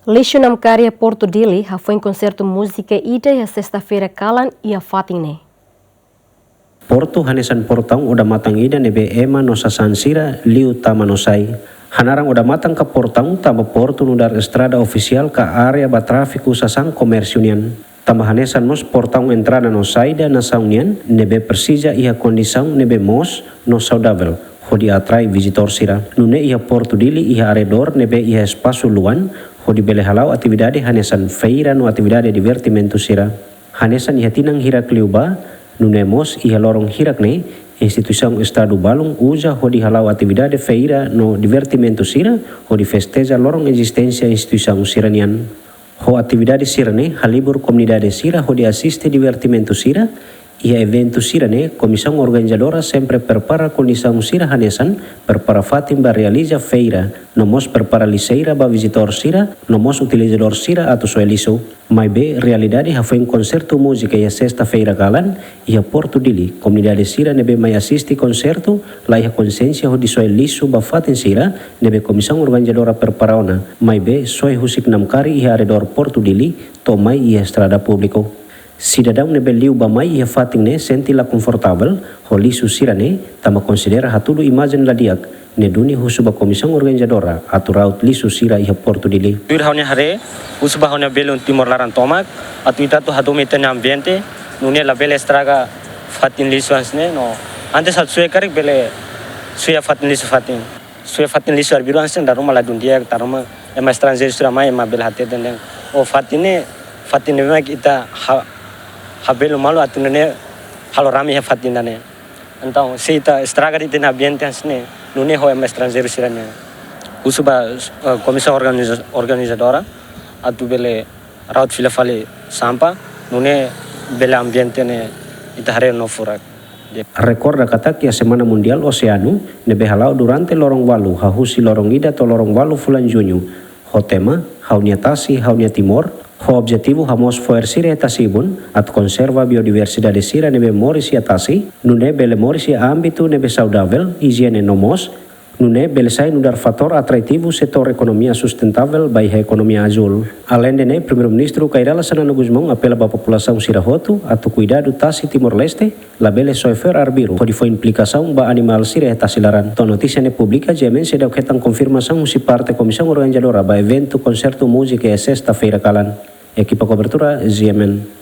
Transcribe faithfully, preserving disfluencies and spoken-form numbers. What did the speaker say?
Lixu namkari iha Portu Dili hafoin konsertu múzika ida iha sesta-feira kalan iha fatin ne'e. Portu hanesan portaun odamatan ida ne'ebé ema no sasán sira liu tama no sai. Hanaran odamatan ka portaun tanba portu nu'udar estrada ofisiál ka área ba tráfiku sasán komérsiu nian. Tanba hanesan mós portaun entrada no saida nasaun nian ne'ebé presiza iha kondisaun ne'ebé moos no saudavel hodi atrai vizitór sira. Nune'e iha Portu Dili iha arredór ne'ebé iha espasu luan hodi bele hala'o atividade hanesan feira no atividade divertimentu sira. Hanesan iha tinan hirak liubá, nune'e mós iha loron hirak ne'e, instituisaun Estadu balun uza hodi hala'o atividade feira no divertimentu sira hodi festeja loron ezisténsia instituisaun sira-nian. Ho atividade sira-ne'e halibur komunidade sira hodi asiste divertimentu sira. Iha eventu sira-ne'e, komisaun organizadora sempre prepara kondisaun sira hanesan prepara fatin ba realiza feira, no mós prepara lixeira ba vizitór sira, no mós utilizadór sira atu soe lixu. Maibé realidade hafoin konsertu múzika iha sesta-feira kalan, iha Portu Dili, komunidade sira ne'ebé mai asiste konsertu la iha konsiénsia hodi soe lixu ba fatin sira ne'ebé komisaun organizadora prepara ona, maibé soe husik namkari iha arredór Portu Dili to'o mai iha estrada públiku. Sidadaun ne'ebé liu bá-mai iha fatin ne'e sente la konfortavel ho lixu sira-ne'e, tanba konsidera hatudu imajen la di'ak, ne'e duni husu ba komisaun organizadora atu raut lixu sira iha Portu Dili. Tuir ha'u-nia haree, husu ba ha'u-nia belun Timor laran tomak, atu ita atu hadomi ita-nia ambiente, nune'e labele estraga fatin lixu hanesan ne'e, no antes atu soe karik bele soe fatin lixu fatin. Soe fatin lixu arbiru hanesan ne'e dala ruma ladún di'ak, dala ruma ema estranjeiru sira mai ema bele hateten dehan, o fatin ne'e, fatin ne'e mak ita ha, habelun malu atu nune'e halo rame iha fatin ida-ne'e. Entaun, se ita estraga de'it ita-nia ambiente hanesan ne'e, nune'e ho ema estranjeiru sira-ne'e. Husu ba, eh, komisaun organiza-, organizadora atu bele raut fila fali sampah, nune'e bele ambiente ne'e ita haree no furak. Rekorda katak iha Semana Mundiál Oseanu, ne'ebé hala'o durante loron ualu, hahú husi loron ida to'o loron ualu fulan Juñu, ho tema Ha'u-nia Tasi, Ha'u-nia Timor, ho objetivu hamoos fo'er sira iha tasi-ibun atu konserva biodiversidade sira ne'ebé moris iha tasi, nune'e bele moris iha ámbitu ne'ebé saudavel, ijiene no moos, nune'e bele sai nu'udar fatór atrativu setór ekonomia sustentável ba iha ekonomia azúl. Aleinde ne'e, Primeiru-Ministru Kay Rala Xanana Gusmão apela ba populasaun sira hotu atu kuidadu tasi Timor-Leste, labele soe fo'er arbiru, hodi fó implikasaun ba animál sira iha tasi laran. To'o notísia ne'e publika, G M N seidauk hetan konfirmasaun husi parte komisaun organizadora ba eventu konsertu múzika iha sesta-feira kalan. Ekipa kobertura, G M N.